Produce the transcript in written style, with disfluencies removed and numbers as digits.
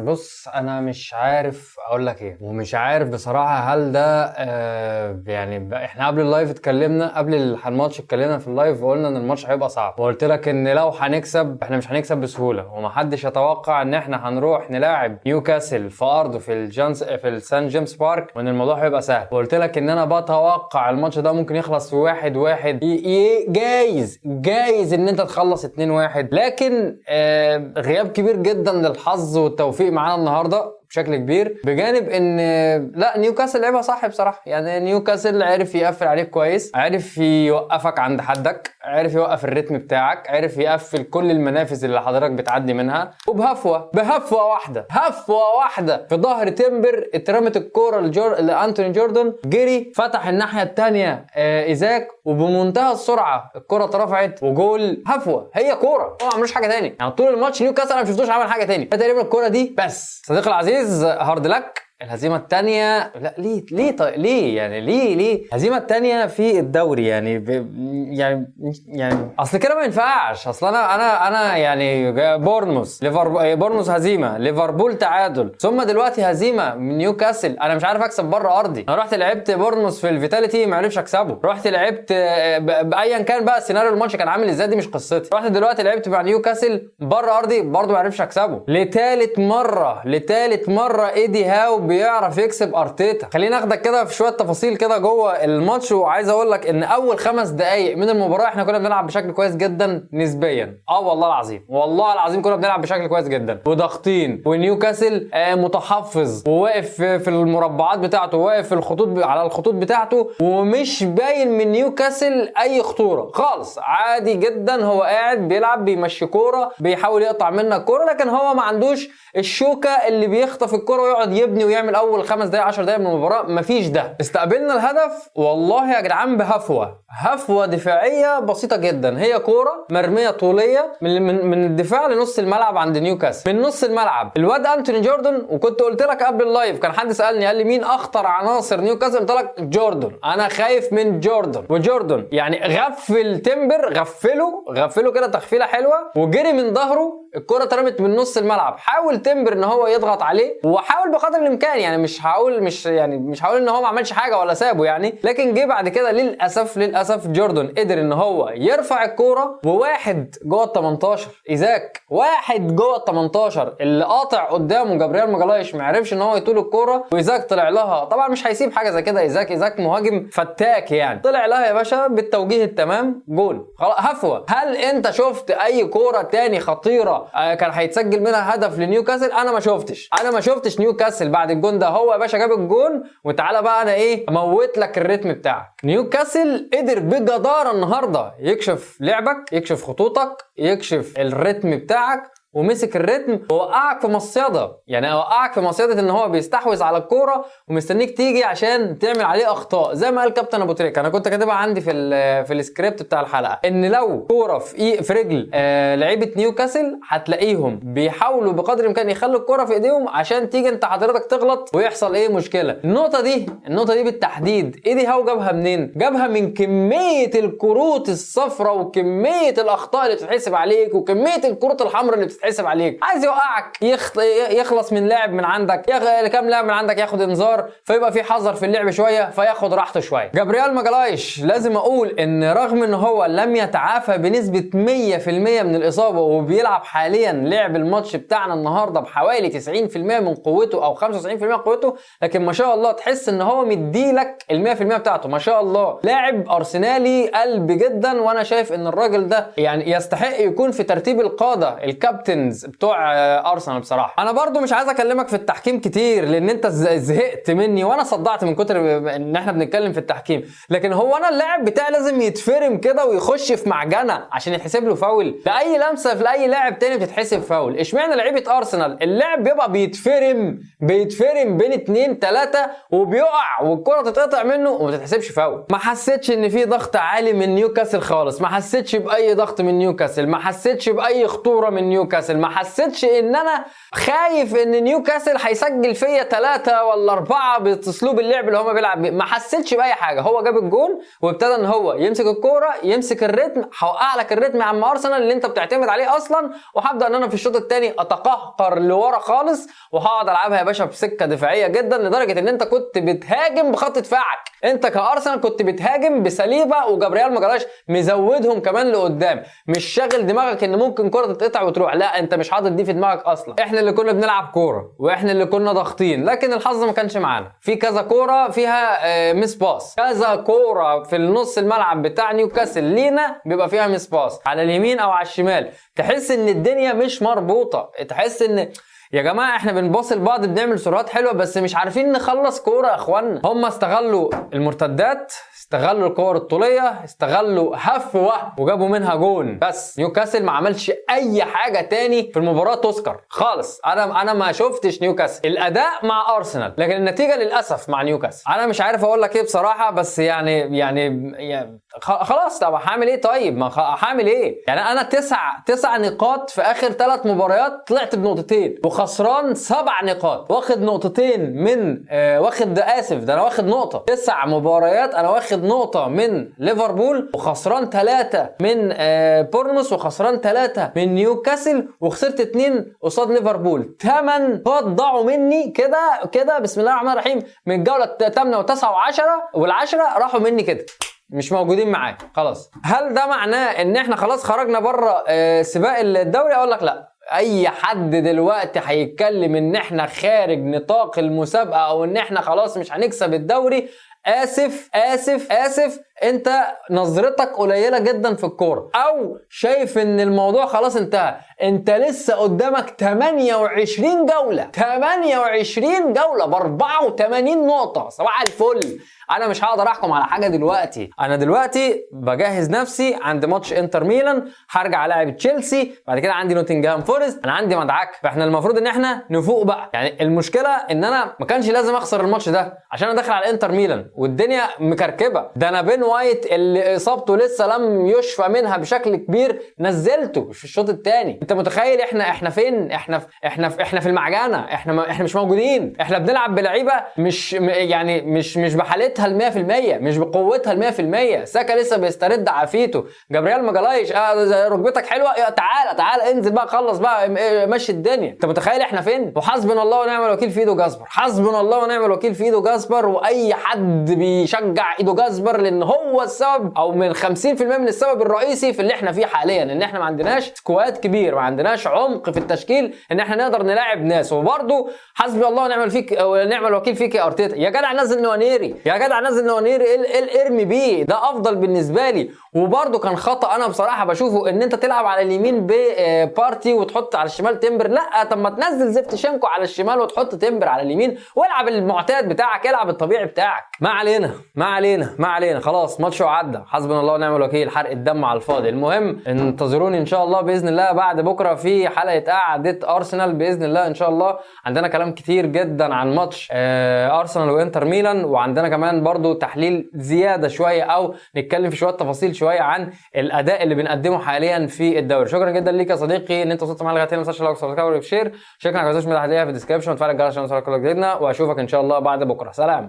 بص، انا مش عارف اقول لك ايه، ومش عارف بصراحة هل ده يعني احنا قبل ال live اتكلمنا، قبل الماتش اتكلمنا في ال live وقلنا ان الماتش هيبقى صعب، وقلت لك ان لو هنكسب احنا مش هنكسب بسهوله، ومحدش يتوقع ان احنا هنروح نلاعب نيوكاسل في ارضه في الجانس في السان جيمس بارك وان الموضوع هيبقى سهل. وقلت لك ان انا بتوقع الماتش ده ممكن يخلص في 1-1، جايز جايز ان انت تخلص 2-1، لكن غياب كبير جدا للحظ والتوفيق معانا النهارده بشكل كبير، بجانب ان لا نيوكاسل لعبها صح بصراحه. يعني نيوكاسل عرف يقفل عليك كويس، عرف يوقفك عند حدك، عرف يوقف الريتم بتاعك، عرف يقفل كل المنافذ اللي حضرتك بتعدي منها، وبهفوه بهفوه واحدة، هفوة واحدة في ظهر تمبر اترمت الكورة لانتوني جوردون، جري فتح الناحية الثانية ايزاك، وبمنتهى السرعة الكورة اترفعت وجول. هفوة، هي كوره، هو ما عملوش حاجة تاني. يعني طول الماتش نيوكاسل انا ما شفتوش عمل حاجة تاني، تقريبا الكورة دي بس. صديقي العزيز hard luck، الهزيمة الثانية. لا ليه ليه طيب ليه يعني ليه ليه الهزيمة الثانية في الدوري؟ يعني يعني يعني اصل كده ما ينفعش. اصل انا يعني بورنموث بورنموث هزيمه، ليفربول تعادل، ثم دلوقتي هزيمة من نيوكاسل. انا مش عارف اكسب بره ارضي. انا رحت لعبت بورنموث في الفيتاليتي ما عرفش اكسبه، رحت لعبت بايا كان بقى سيناريو الماتش كان عامل ازاي دي مش قصتي. رحت دلوقتي لعبت مع نيوكاسل بره ارضي برضه ما عرفش اكسبه لثالث مره، لثالث مرة ايدي هاو بيعرف يكسب ارتيتا. خلينا اخدك كده في شوية تفاصيل كده جوه الماتش، وعايز اقول لك ان اول 5 دقائق من المباراة احنا كنا بنلعب بشكل كويس جدا نسبيا. والله العظيم، والله العظيم كنا بنلعب بشكل كويس جدا وضاغطين، ونيوكاسل متحفظ وواقف في المربعات بتاعته، واقف في الخطوط على الخطوط بتاعته، ومش باين من نيوكاسل اي خطورة خالص. عادي جدا، هو قاعد بيلعب، بيمشي كوره، بيحاول يقطع منك كوره، لكن هو ما عندوش الشوكة اللي بيخطف الكورة ويقعد يبني ويعمل اول 5 دقائق 10 دقائق من المباراة، مفيش ده. استقبلنا الهدف والله يا جدعان بهفوه، هفوة دفاعية بسيطة جدا، هي كورة مرمية طوليه من الدفاع لنص الملعب عند نيوكاسل. من نص الملعب الواد انتوني جوردون، وكنت قلت لك قبل ال live كان حد سالني قال لي مين اخطر عناصر نيوكاسل، قلت لك جوردون، انا خايف من جوردون. وجوردون يعني غفل تمبر، غفلة كده تغفيله حلوة وجري من ظهره، الكره اترمت من نص الملعب. حاول تمبر ان هو يضغط عليه وحاول بقدر الامكان، يعني مش هقول مش يعني مش هقول ان هو ما عملش حاجة ولا سابه يعني، لكن جه بعد كده للاسف للاسف جوردون قدر ان هو يرفع الكورة، وواحد جوه ال 18 ايزاك، واحد جوه ال 18 اللي قاطع قدامه جابرييل ماجالايش ما عرفش ان هو يطول الكورة، وايزاك طلع لها. طبعا مش هيسيب حاجة زي كده ايزاك، ايزاك مهاجم فتاك يعني، طلع لها يا باشا بالتوجيه التمام جول، خلاص هفوة. هل انت شفت اي كورة تاني خطيرة كان هيتسجل منها هدف لنيوكاسل؟ انا ما شفتش، انا ما شفتش نيوكاسل بعد الجون ده. هو يا باشا جاب الجون وتعالى بقى انا ايه اموت لك الريتم بتاعك. نيوكاسل قدر بجداره النهارده يكشف لعبك، يكشف خطوطك، يكشف الريتم بتاعك، ومسك الريتم ووقعك في مصيده. يعني وقعك في مصيده ان هو بيستحوذ على الكورة ومستنيك تيجي عشان تعمل عليه اخطاء، زي ما قال كابتن ابو تريكه. انا كنت كاتبها عندي في السكريبت بتاع الحلقة، ان لو كورة في رجل لعيبة نيوكاسل هتلاقيهم بيحاولوا بقدر الامكان يخلوا الكورة في ايديهم عشان تيجي انت حضرتك تغلط ويحصل ايه مشكلة. النقطة دي بالتحديد ايدي هاو جابها منين؟ جابها من كمية الكروت الصفراء وكمية الاخطاء اللي بتتحسب عليك وكمية الكروت الحمراء اللي بتتحسب عليك. عايز يوقعك، يخلص من لاعب من عندك، كام لاعب من عندك ياخد انذار، فيبقى في حذر في اللعب شوية فياخد راحته شوية. جابرييل ماجالايش لازم اقول ان رغم ان هو لم يتعافى بنسبة 100% من الاصابة وبيلعب حاليا لعب الماتش بتاعنا النهارده بحوالي 90% من قوته او 95% من قوته، لكن ما شاء الله تحس ان هو مديلك ال 100% بتاعته. ما شاء الله لاعب ارسنالي قلب جدا، وانا شايف ان الراجل ده يعني يستحق يكون في ترتيب القادة ال captains بتوع ارسنال بصراحة. انا برضو مش عايز اكلمك في التحكيم كتير لان انت زهقت مني وانا صدعت من كتر ان احنا بنتكلم في التحكيم، لكن هو انا اللاعب بتاعي لازم يتفرم كده ويخش في معجنه عشان يتحسب له فاول؟ ده اي لمسه في اي لاعب تاني بتتحسب فاول، اشمعنى لعيبة ارسنال اللاعب بيبقى بيتفرم بين 2 3 وبيقع والكره تتقطع منه وما تتحسبش فاول. ما حسيتش ان في ضغط عالي من نيوكاسل خالص، ما حسيتش باي ضغط من نيوكاسل، ما حسيتش باي خطورة من نيوكاسل. نيوكاسل، ما حسيتش ان انا خايف ان نيوكاسل هيسجل فيا 3 ولا 4 باسلوب اللعب اللي هما بيلعب بيه، ما حسيتش باي حاجة. هو جاب الجون وابتدى ان هو يمسك الكورة، يمسك الريتم، هوقع لك الريتم يا عم ارسنال اللي انت بتعتمد عليه اصلا، وهبدا ان انا في الشوط الثاني اتقهقر لورا خالص، وهقعد العبها يا باشا بسكه دفاعية جدا، لدرجة ان انت كنت بتهاجم بخط دفاعك. انت كارسنال كنت بتهاجم بسليبه وجابريال ماجالاش مزودهم كمان لقدام، مش شاغل دماغك ان ممكن كره تتقطع وتروح، لا انت مش حاطط دي في دماغك اصلا. احنا اللي كنا بنلعب كورة واحنا اللي كنا ضاغطين، لكن الحظ ما كانش معانا. في كذا كورة فيها miss pass، كذا كورة في النص الملعب بتاع نيوكاسل لينا بيبقى فيها miss pass على اليمين او على الشمال، تحس ان الدنيا مش مربوطة، تحس ان يا جماعة احنا بنباص لبعض، بنعمل سرعات حلوة، بس مش عارفين نخلص كورة يا اخوانا. هم استغلوا المرتدات، استغلوا الكور الطوليه، استغلوا هفوة وجابوا منها جون. بس نيوكاسل ما عملش اي حاجة تاني في المباراة تذكر خالص. انا ما شفتش نيوكاسل الاداء مع ارسنال، لكن النتيجة للاسف مع نيوكاسل. انا مش عارف اقول لك ايه بصراحة، بس يعني خلاص، طب هعمل ايه؟ طيب ما هعمل ايه؟ يعني انا 9 نقاط في اخر 3 مباريات، طلعت بنقطتين وخسران 7 نقاط، واخد نقطتين من واخد، اسف ده انا واخد نقطة، 9 مباريات انا واخد نقطة من ليفربول، وخسران 3 من بورنموث، وخسران 3 من نيوكاسل، وخسرت 2 قصاد ليفربول. 8 نقاط ضاعوا مني كده كده، بسم الله الرحمن الرحيم، من الجولة 8 و9 و10 وال10 راحوا مني كده، مش موجودين معايا خلاص. هل ده معناه ان احنا خلاص خرجنا بره سباق الدوري؟ اقول لك لا. اي حد دلوقتي هيتكلم ان احنا خارج نطاق المسابقة او ان احنا خلاص مش هنكسب الدوري، اسف اسف اسف، انت نظرتك قليله جدا في الكورة، او شايف ان الموضوع خلاص انتهى. انت لسه قدامك 28 جولة، 28 جولة ب 84 نقطة، صباح الفل. انا مش هقدر احكم على حاجة دلوقتي، انا دلوقتي بجهز نفسي عند ماتش انتر ميلان، هرجع العب تشيلسي، بعد كده عندي نوتنجهام فورست، انا عندي مدعك. فاحنا المفروض ان احنا نفوق بقى. يعني المشكلة ان انا ما كانش لازم اخسر الماتش ده عشان انا داخل على انتر ميلان والدنيا مكركبه. ده انا بين وايت اللي اصابته لسه لم يشفى منها بشكل كبير نزلته في الشوط الثاني. انت متخيل احنا فين؟ احنا في المعجنه، احنا مش موجودين، احنا بنلعب بلعيبه مش يعني مش بحالتها ال 100%، مش بقوتها ال 100%. ساكا لسه بيسترد عافيته، جابريال ماجالايش ركبتك حلوة، تعالى تعالى انزل بقى خلص بقى مشي الدنيا. انت متخيل احنا فين؟ وحسبنا الله ونعم الوكيل في ايدو جاسبر، حسبنا الله ونعم الوكيل في ايدو جاسبر، واي حد بيشجع ايدو جاسبر، لان هو السبب او من 50% من السبب الرئيسي في اللي احنا فيه حاليا، ان احنا ما عندناش squad كبير، ما عندناش عمق في التشكيل ان احنا نقدر نلاعب ناس. وبرده حسبي الله ونعم فيك ونعم الوكيل فيك يا ارتيتا. يا جدع نزل نوانيري، يا جدع نزل نوانيري، ارمي بيه، ده افضل بالنسبة لي. وبرده كان خطا انا بصراحة بشوفه ان انت تلعب على اليمين ببارتي وتحط على الشمال تمبر، لا طب ما تنزل زفتشينكو على الشمال وتحط تمبر على اليمين، والعب المعتاد بتاعك، العب الطبيعي بتاعك. ما علينا ما علينا ما علينا، خلاص ماتش وعدى، حسبنا الله ونعم الوكيل، حرق الدم على الفاضي. المهم انتظروني ان شاء الله باذن الله بعد بكره في حلقة قعدة ارسنال باذن الله. ان شاء الله عندنا كلام كتير جدا عن ماتش ارسنال وانتر ميلان، وعندنا كمان برضو تحليل زيادة شوية او نتكلم في شوية تفاصيل شوية عن الاداء اللي بنقدمه حاليا في الدوري. شكرا جدا ليك يا صديقي ان انت وصلت معانا لغاية هنا، ما تنساش like و subscribe و share، شاركنا على ال social media في ال description، وتفعل الجرس عشان يوصلك كل جديدنا، واشوفك ان شاء الله بعد بكره. سلام.